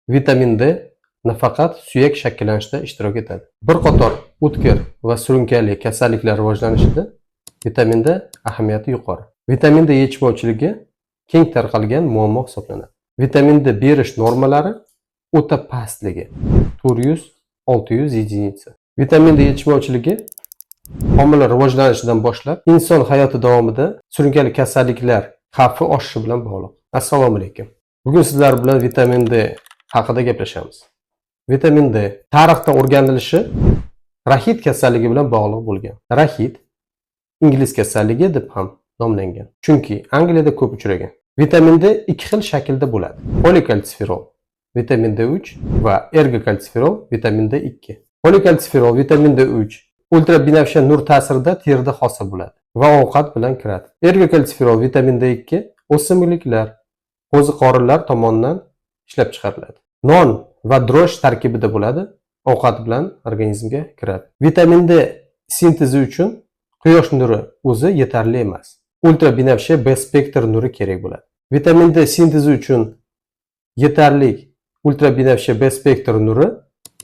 Vitamin D nafaqat suyak shakllanishida ishtirok etadi. Bir qator o'tkir va surunkali kasalliklar rivojlanishida vitamin D ahamiyati yuqori. Vitamin D yetishmovchiligi keng tarqalgan muammo hisoblanadi. Vitamin D berish normalari o'ta pastligi 400-600 единица. Vitamin D yetishmovchiligi homila rivojlanishidan boshlab inson hayoti davomida surunkali kasalliklar xavfi oshishi bilan bog'liq. Assalomu alaykum. Bugun sizlar bilan vitamin D haqida gaplashamiz. Vitamin D tarixda o'rganilishi raxit kasalligi bilan bog'liq bo'lgan. Raxit ingliz kasalligi deb ham nomlangan. Chunki Angliyada ko'p uchragan. Vitamin D ikki xil shaklda bo'ladi. Polikalsiferol vitamin D3 va ergokalsiferol vitamin D2. Polikalsiferol vitamin D3 ultrabinafsha nur ta'sirida terida hosil bo'ladi va ovqat bilan kiradi. Ergokalsiferol vitamin D2 o'simliklar, qo'ziqorinlar tomonidan ishlab chiqariladi. Non va дрожж tarkibida bo'ladi, ovqat bilan organizmga kiradi. Vitamin D sintezi uchun quyosh nuri o'zi yetarli emas. Ultrabinafsha B spektr nuri kerak bo'ladi. Vitamin D sintezi uchun yetarli ultrabinafsha B spektr nuri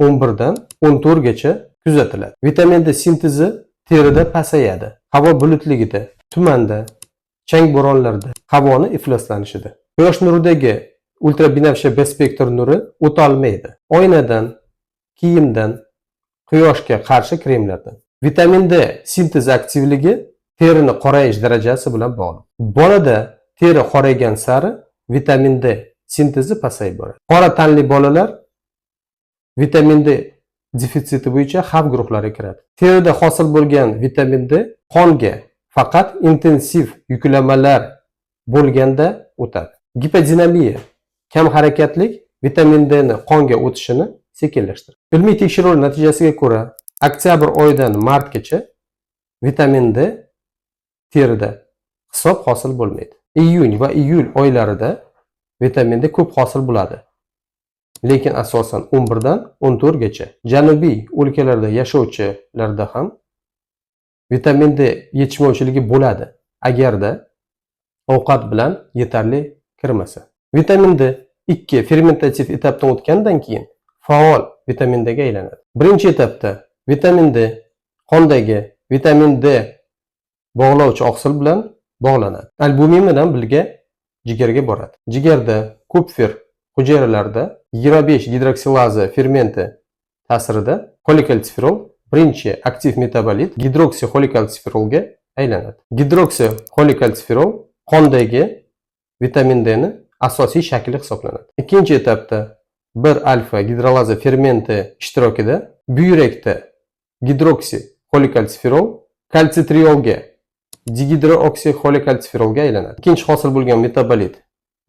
11 dan 14 gacha kuzatiladi. Vitamin D sintezi terida pasayadi. Havo bulutligida, tumanda, chang bo'ronlarda, havoni ifloslanishida. Quyosh nuridagi ultrabinafsha B spektr nuri o'tolmaydi. Oynadan, kiyimdan, quyoshga qarshi kremlardan. Vitamin D sintezi aktivligi terini qorayish darajasi bilan bog'liq. Bolada teri qoraygan sari vitamin D sintezi pasayib boradi. Qora tanli bolalar vitamin D defitsiti bo'yicha xavf guruhlariga kiradi. Terida hosil bo'lgan vitamin D qonga faqat intensiv yuklamalar bo'lganda o'tadi. Gipodinamiya, kam harakatlik vitamin D ni qonga o'tishini sekinlashtiradi. Ilmiy tekshiruv natijasiga ko'ra, oktyabr oyidan martgacha vitamin D terida hisob hosil bo'lmaydi. Iyun va iyul oylarida vitamin D ko'p hosil bo'ladi. Lekin asosan 11 dan 14 gacha. Janubiy o'lkalarda yashovchilarda ham vitamin D yetishmovchiligi bo'ladi, agarda ovqat bilan yetarli kirmasa. Vitamin D ikki fermentativ etapdan o'tgandan keyin faol vitamin D ga aylanadi. Birinchi etapda vitamin D qondagi vitamin D bog'lovchi oqsil bilan bog'lanadi. Albumin bilan birga jigarga boradi. Jigarda Kupfer hujayralarida 25 gidroksilaza fermenti ta'sirida xolikalsiferol birinchi aktiv metabolit gidroksixolikalsiferolga aylanadi. Gidroksixolikalsiferol qondagi vitamin D ni asosiy shakli hisoblanadi. Ikkinchi etapda 1 alfa gidrolaza fermenti ishtirokida buyrakda gidroksixolikalsiferol kalsitriolga, digidrooksixolikalsiferolga aylanadi. Ikkinchi hosil bo'lgan metabolit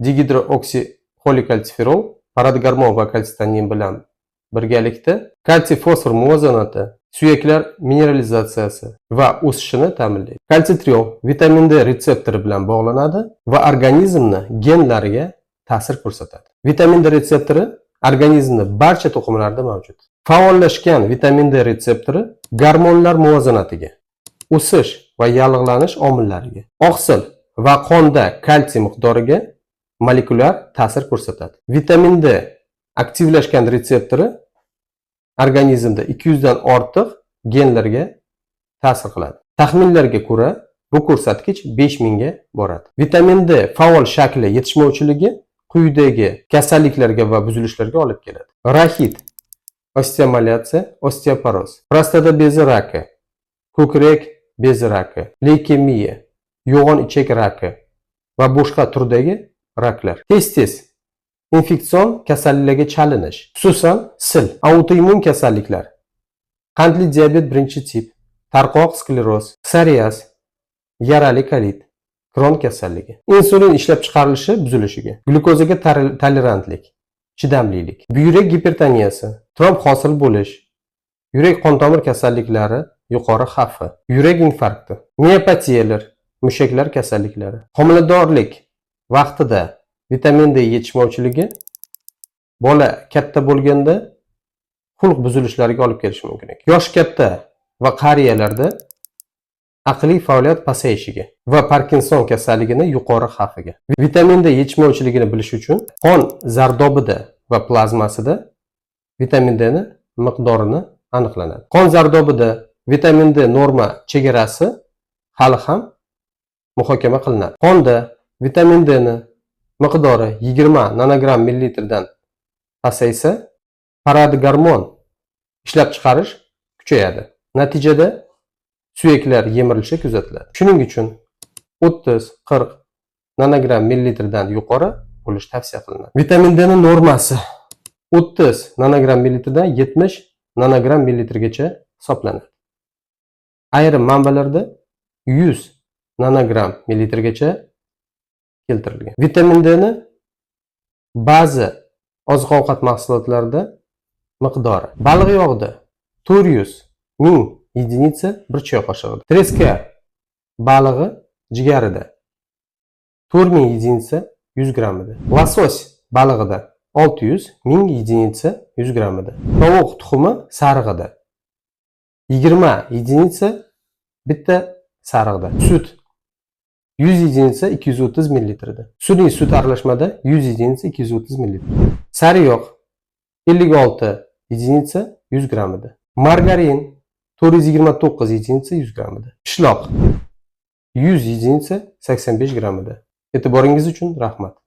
digidrooksixolikalsiferol paratgormon va kalsitonin bilan birgalikda kalsiy fosfor muvozanati, suyaklar mineralizatsiyasi va o'sishini ta'minlaydi. Kalsitriol vitamin D retseptori bilan bog'lanadi va organizmni genlariga ta'sir ko'rsatadi. Vitamin D retseptori organizmni barcha to'qimalarida mavjud. Faollashgan vitamin D retseptori gormonlar muvozanatiga, o'sish va yallig'lanish omillariga, oqsil va qonda kalsiy miqdoriga molekulyar ta'sir ko'rsatadi. Vitamin D aktivlashgan retseptori organizmda 200 dan ortiq genlarga ta'sir qiladi. Taxminlarga ko'ra, bu ko'rsatkich 5000 ga boradi. Vitamin D faol shakli yetishmovchiligi quyidagi kasalliklarga va buzilishlarga olib keladi. Raxit, osteomalyatsiya, osteoporoz, prostata bezi raki, ko'krak bezi raki, leykemiya, yo'g'on ichak raki va boshqa turdagi raklar. Tez-tez infeksion kasalliklarga chalinish, xususan sil, autoimmun kasalliklar, qandli diabet birinchi tip, tarqoq skleroz, psoriaz, yarali kolit, Kron kasalligi, insulin ishlab chiqarilishi buzilishiga, glyukozaga tolerantlik, chidamlilik, buyrak gipertoniyasi, tromb hosil bo'lish, yurak qon tomir kasalliklari yuqori xavfi, yurak infarkti, miopatiyalar, mushaklar kasalliklari, homiladorlik vaqtida vitamin D yetishmovchiligi bola katta bo'lganda xulq buzilishlariga olib kelishi mumkin ekan. Yosh katta va qariyalarda aqliy faoliyat pasayishiga va Parkinson kasalligini yuqori xavfiga. Vitamin D yetishmovchiligini bilish uchun qon zardobida va plazmasida vitamin D ni miqdorini aniqlanadi. Qon zardobida vitamin D norma chegarasi hali ham muhokama qilinadi. Qonda vitamin D ni miqdori 20 nanogramm millilitrdan pasaysa, paratgormon ishlab chiqarish kuchayadi. Natijada suyaklar yemirilishi kuzatiladi. Shuning uchun 30-40 nanogramm millilitrdan yuqori bo'lishi tavsiya qilinadi. Vitamin D ni normasi 30 nanogramm millilitrdan 70 nanogramm millilitrgacha hisoblanadi. Ayrim manbalarda 100 nanogramm millilitrgacha keltirilgan. Vitamin D ni ba'zi oziq-ovqat mahsulotlarida miqdori: baliq yog'ida 400 ming единица bir choy qoshig'ida, treska balig'i jigarida 4000 единица 100 grammida, losos balig'ida 600 ming единица 100 grammida, tovuq tuxumi sarig'ida 20 единица bitta sarig'ida, sut 100 единица 230 millilitrda, sun'iy sut aralashmada 100 единица 230 millilitr, sariyog' 56 единица 100 grammida, margarin 429 единица 100 grammida, pishloq 100 единица 85 grammida. E'tiboringiz uchun rahmat.